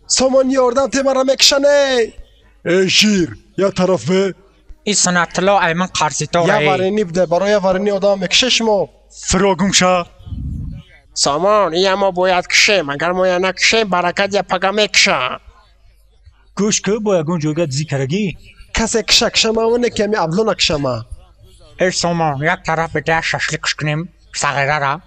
Сомон ёрдам те мара мекушане. Эй шир, я тараф бе. И Санатулло ай ман қарзидор. Я варени биде, барои я варени одам мекуше шумо. Фирогум ша. Сомон, ия мо бояд кушем, агар мо я накушем, баракат я пага мекуша. Гӯш ку, бо ягон ҷойга дизӣ карагӣ? Касе киша кишама, не ки ами Абдулло накишама. Эй Сомон, як тараф биде, шашлик куш кунем, сағирара.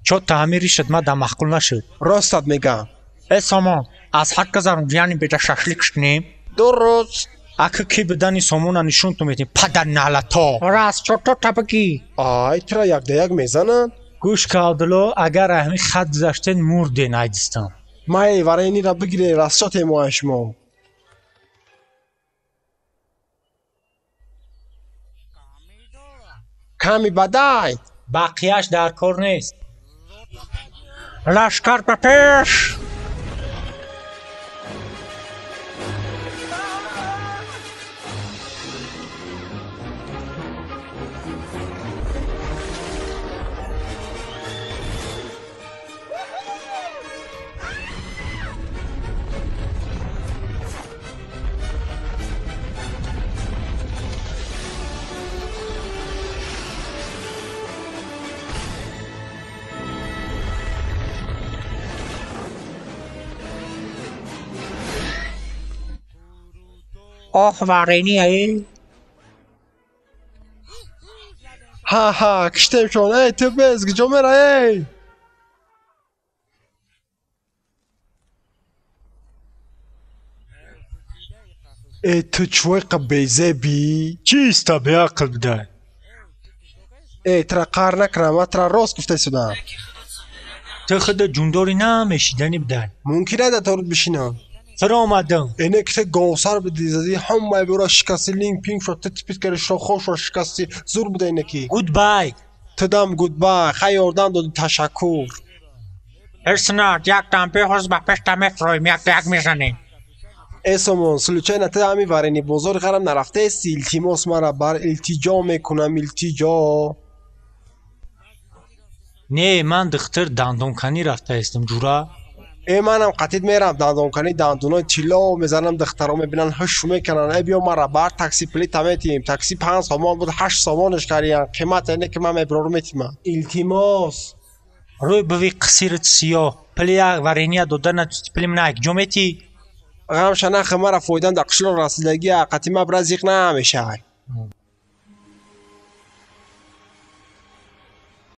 Чо таъмир ришад ма да маъқул нашуд. Ростат мегам. Эй Сомон, аз ҳад гузарон, яъне бида шашлик куш кунем. Дуруст. Ака ки бидани Сомона нишон ту метем, падар налато. Раз чото табагӣ. Ай, тура якда як мезананд. Гӯш ка, Абдулло, агар ҳамин хат гузаштен, мурден айдистам. Май варенира бигире, расчоте мо ай шумо. Ками бадай. Бақияш дар кор нест. Лашкар ба пеш. Оҳ, варени ай. Ҳа ҳа, киштемшон. Эй, ту без, куҷо мера, эй? Эй, ту чӯйқа безебӣ? Чиста беақл бидай? Эй, тура қаҳр накунам, ман тура рост гуфта истодам. Ту худа ҷундори намешидани бидай. Мумкин ай дар торут бишинам. Фиромадам. Эне ки ту говсар бидӣ, задӣ ҳамаи бора шикастӣ, линг пинг шуд, ту типит карди, шохошро шикастӣ, зур буда ине ки. Гудбай. Ту дам гудбай, хай ёрдам додӣ, ташаккур. Эй Сунат, як дам беҳоз ба пешта мефроем, як як мезанем. Э Сомон, случайно ту ҳами варени бозори ғарам нарафтаести? Илтимос, мара бар илтиҷо мекунам, илтиҷо. Не, ман духтур дандонканӣ рафтаистам, ҷура. Э, манам қатид мерам дандонканӣ, дандонои тилло мезанам, духтаро мебинанд, ҳуш мекунанд. Э, биё мара бар, такси плита метиҳем. Такси 5 сомон буд, 8 сомонаш кардиян. Қимат эне ки ман мебирору метимам. Илтимос. Рӯй биви қисирит сиёҳ. Пули як варения дода натусти, пули мана якҷо метӣ? Ғамша нахӯр, мара фоидам дар қишлоқ расидагия, қатима бира зиқ намешавай.